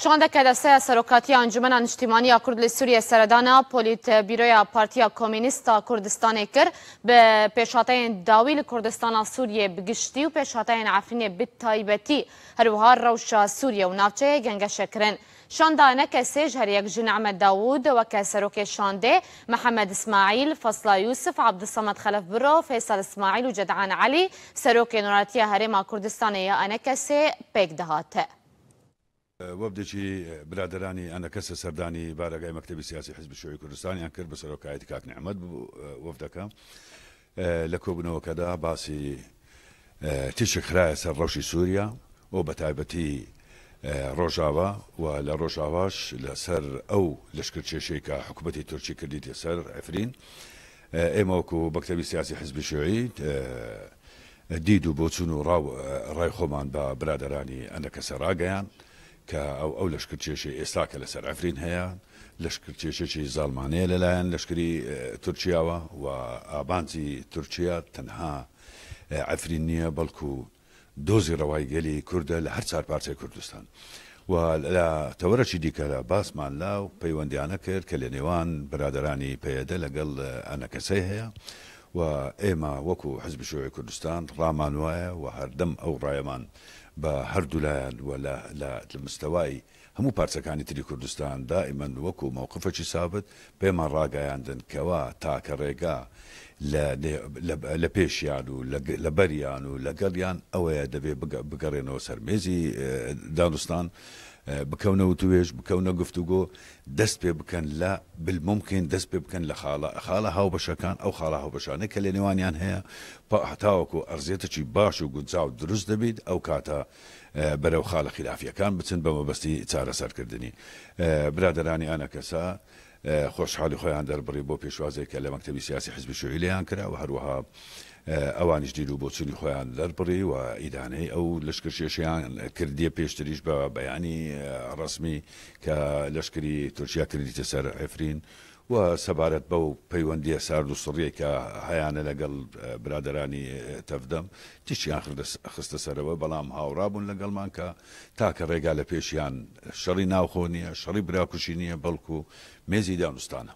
شاندەکە دەستەیا سەرۆکاتیya Encûmena Niştîmanî ya Kurd li Sûriyê seredana Polîtbîroya Partiya Komînîst a Kurdistanê kir bi pêşhateyên dawî li Kurdistana Sûriyê bi giştî û pêşhateyên Efrînê bi taybetî her wiha rewşa Sûriye û navçeyê gengeşe kirin. Şanda ENKSê ji her yek ji Ne'met Dawûd weke serokê şandê, Mihemed Îsmaîl, Fesla Yûsif, Ebdulsemed Xelef Biro, Feysel Îsmaîl û Ced'an Elî serokê Nûneratiya Herêma Kurdistanê ya ENKSê pêk dihat. وەفدێکی برادەرانی ئەنەکەسە سەردانی بارەگای مەکتەبی سیاسی حزبی شیوعی کوردستانیان کرد بە سەرۆکایەتی کاک نعمەت بوو وەفدەکە لە کۆبوونەوەکەدا باسی تیشک خرایە سەر ڕەوشی سووریا و بە تایبەتی ڕۆژاوا و لە ڕۆژاواش لەسەر ئەو لەشکرکێشەی کە حکوومەتی تورکی کردیتە سەر عفرین ئێمە وەکو مەکتەبی سیاسی حزبی شیوعی دید و بۆچوون و ڕا و ڕای خۆمان بە برادەرانی ئەنەکەسە ڕاگەیاند کە ئەو ئەو لەشکرکێشەی ئێستا کە لەسەر عەفرین هەیە لەشکرکێشێکی زاڵمانەیە لەلایەن لەشکری تورکیاوە و ئامانجی تورکیا تەنها عەفرین نییە بەڵکو دۆزی ڕەوای گەلی کوردە لە هەر چارپارچەی کوردستان و لە تەوەرەکی دیکەدا باسمان لەو پەیوەندیانە کرد کە لە نێوان برادەرانی پەیەدە لەگەڵ ئەنەکەسەی هەیە و ئێمە وەکو حزبی شیوعی کوردستان ڕامان وایە و هەردەم ئەو ڕایەمان بە هەردوولایان و لە لە مستەوای هەموو پارچەکانی تری کوردستان دائیمەن وەکو مەوقفێکی سابت پێمان ڕاگەیاندن کەوا تاکە ڕێگا لە لە پێشیان و لە بەریان و لەگەڵیان ئەوەیە دەبێ بگەڕێنەوە سەر مێزی دانوستان، بکەونە وتوێژ، بکەونە گفتوگۆ، دەست پێ بکەن لە بالممکن دەست پێ بکەن لە خاڵە خاڵە هاوبەشەکان، ئەو خاڵە هاوبەشانەی کە لە نێوانیان هەیە هەتاوەکو ئەرزیەتێکی باش و گونجاو دروست دەبیت ئەو کاتە بەرەو خاڵە خیلافیەکان بچن بە مەبەستی چارەسەرکردنی. برادەرانی ئەنەکەسە خۆشحاڵی خۆیان دەربڕی بۆ پێشوازێک کە لە مەکتەبی سیاسی حزبی شیوعی لێیان کرا و هەروەها ئەوانیش دید و بۆچوونی خۆیان دەربڕی و ئیدانەی ئەو لەشکرکێشیان کردیە پێشتریش بە بەیانی ڕەسمی کە لەشکری تورکیا کردیتە سەر عفرین و سەبارەت بەو پەیوەندیە سارد و سڕیەی کە هەیانە لەگەڵ برادەرانی تەڤدەم تیشکیان خستە سەرەوە بەڵام هاوڕا بوون لەگەڵمان کە تاکە ڕێگا لە پێشیان شەڕی ناوخۆ نییە، شەڕی براکوژی نییە، بەڵکو مێزی دانوستانە.